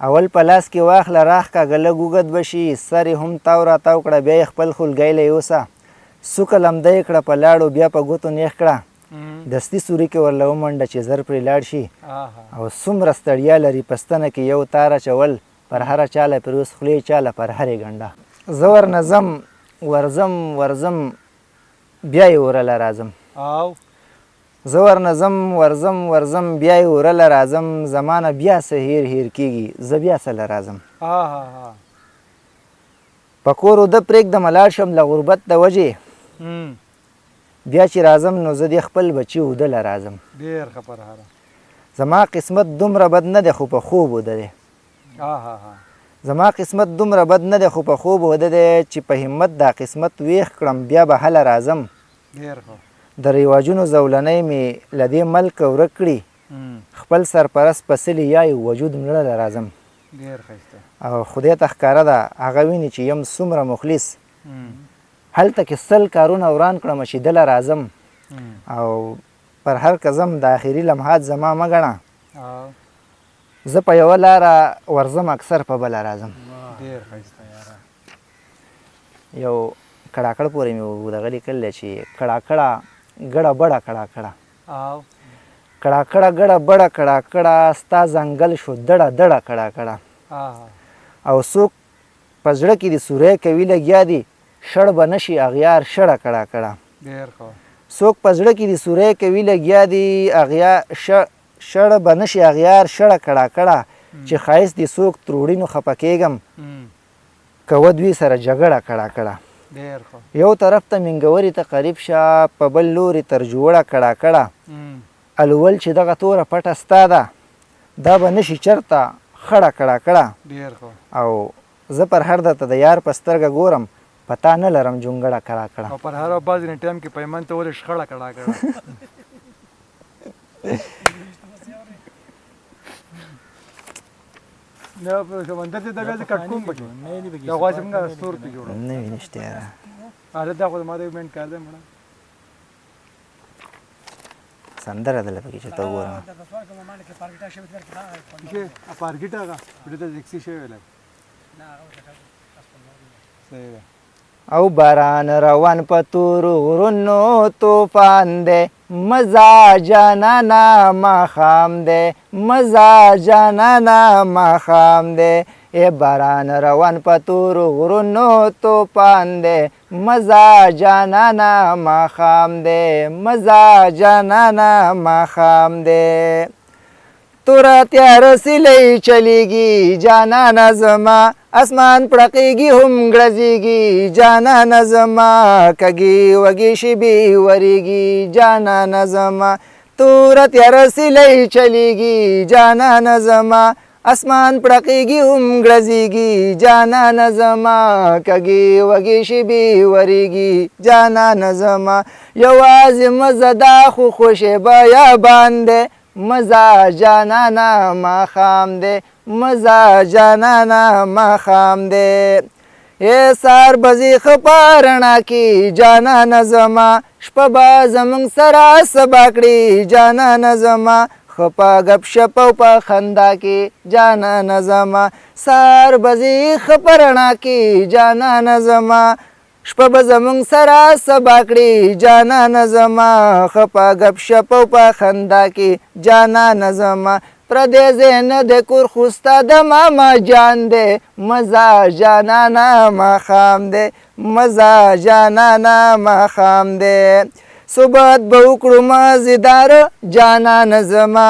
اول په لاس کې واخله راښکاږه لږ اوږد به شي، سر یې هم تاو راتاو کړه، بیا یې خپل خولګۍ له یوسه، څوکه لمده یې کړه په لاړو، بیا په ګوتو نېغ کړه، دستي سوري کې ورله ومنډه چې زر پرې لاړ شي او څومره ستړیا لري په ستنه کې یو تار اچول پر هره چاله پرې اوس خولې چاله پر هرې ګنډه. زه ورنه ځم ورځم ورځم بیا یې ورله راځم. او. زه ورنه ځم ورځم ورځم بیا یې ورله راځم زما نه بیا څه هیر هیر کیږي زه بیا څه له راځم. په کور اوده پرېږدمه لاړ شم له غربت د وجې بیا چې راځم نو زه دې خپل بچي اوده له راځم. ډېر ښه پرهره. زما قسمت دومره بد نه دی خو په خوب اوده دی. زما قسمت دومره بد نه دی خو په خوب اوده دی چې په همت دا قسمت ویښ کړم بیا به هله راځم. ډېر ښه. د رواجونو زولنۍ مې له دې ملکه ورک کړي خپل سرپرست په څلي یا یې وجود مړه له راځم. ډېر ښایسته. او خدای ته ښکاره ده هغه ویني چې یم څومره مخلص هلته کې 100 کارونه وران کړم چې دله راځم او پر هر که ځم د اخري لمحات زما مه ګڼه زه په یوه لاره ورځم اکثر په بله راځم. ډېر ښایسته یاره. یو کړاکړ پورې مې دغه لیکل دی چې کړاکړه ګړه بړه کړاکړه او کړاکړه ګړه بړه کړاکړه ستا ځنګل شو دړه دړه کړاکړه او څوک په زړه کې دې سوری کوي لګیا دي شړ به نه شي اغیار شړه کړاکړه. ډېر ښه. څوک په زړه کې دې سوری کوي لګیا دي اغیار شړ به نه شي اغیار شړه کړاکړه چې ښایست دې څوک تروړي نو خپه کېږم کوه دوی سره جګړه کړه کړه. ډیر ښه. یو طرف ته منګوري ته قریب شه په بل لوري تر جوړه کړه کړه الول چې دغه توره پټه ستا ده دا به نشي چرته خړه کړه کړه. ډیر ښه. او زه پر هر درته د یار په سترګه ګورم په تا نه لرم جونګړه کړه کړه. او پر هر بعضې نه ټایم کې پیمان ته ولې شخړه کړه کړه. نه په سمندر ته دا بیا زه کټ کوم پکې دا خو هسې موږ ستور کې جوړو. نوی نشته یاره. هله دا خو زما د مین کار دی مړه. سندره دله پکې چېرته وګورم. چې پارګیټ هغه دې ته ټیکسي شوی لږ. صحیح ده. او باران روان په تورو غرونو توفان دی مزه جانانا ماښام دی مزه جانانا ماښام دی ای باران روان په تورو غرونو توفان دی مزه جانانا ماښام دی مزه جانانا ماښام دی. توره تیاره سیلۍ چلیږي جانانه زما اسمان پړقیږي هم ګړزیږي جانانه زما کږې وږې شیبې وریږي جانانه زما توره تیاره سیلۍ چلیږي جانانه زما اسمان پړقیږي هم ګړزیږي جانانه زما کږې وږې شیبې وریږي جانانه زما یوازې مزه دا خو خوشې بیابان دی مزه جانانه ماښام دی مزه جانانه ماښام دی. ای سهار به ځې ښه په رڼا کې جانانه زما شپه به زموږ سره سبا کړې جانانه زما ښه په ګپ شپ او په خندا کې جانانه زما سهار به ځې ښه په رڼا کې جانانه زما شپه به زموږ سره سبا کړې جانانه زما ښه په ګپ شپ او په خندا کې جانانه زما پردی ځای نه دی کور خو ستا د ماما جان دی مزه جانانه ماښام دی مزه جانانه ماښام دی. صحبت به وکړو مزیدار جانانه زما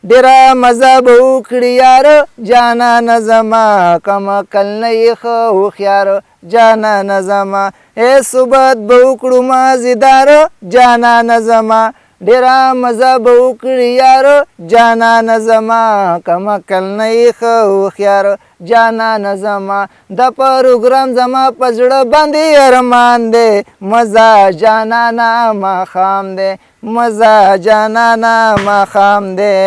ډېره مزه به وکړي یار جانانه زما کم عقل نه یې ښه هوښیار جانانه زما ای صحبت به وکړو مزیدار جانانه زما ډېره مزه به وکړي یار جانانه زما کم عقل نه یې ښه هوښیار جانانه زما دا پروګرام زما په زړه باندې ارمان دی مزه جانانه ماښام دی مزه جانانه ماښام دی.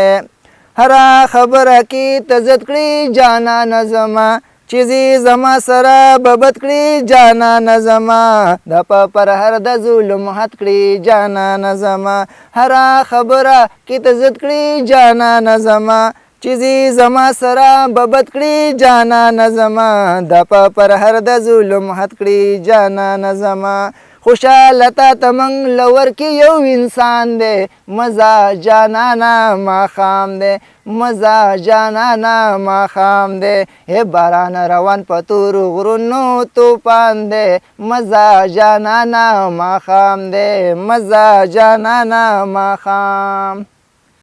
هره خبره کې ته ضد کړې جانانه زما چې ځي زما سره به بد کړې جانانه زما دا په پرهر د ظلم حد کړې جانانه زما هره خبره کې ته ضد کړې جانانه زما چې ځي زما سره به بد کړي جانانه زما، دا په پرهر د ظلم حد کړي جانانه زما. خوشاله تا ته موږ له ورکې یو انسان دی، مزه جانانه ماښام دی، مزه جانانه ماښام دی. هی باران روان په تورو غرونو توپان دی، مزه جانانه ماښام دی، مزه جانانه ماښام.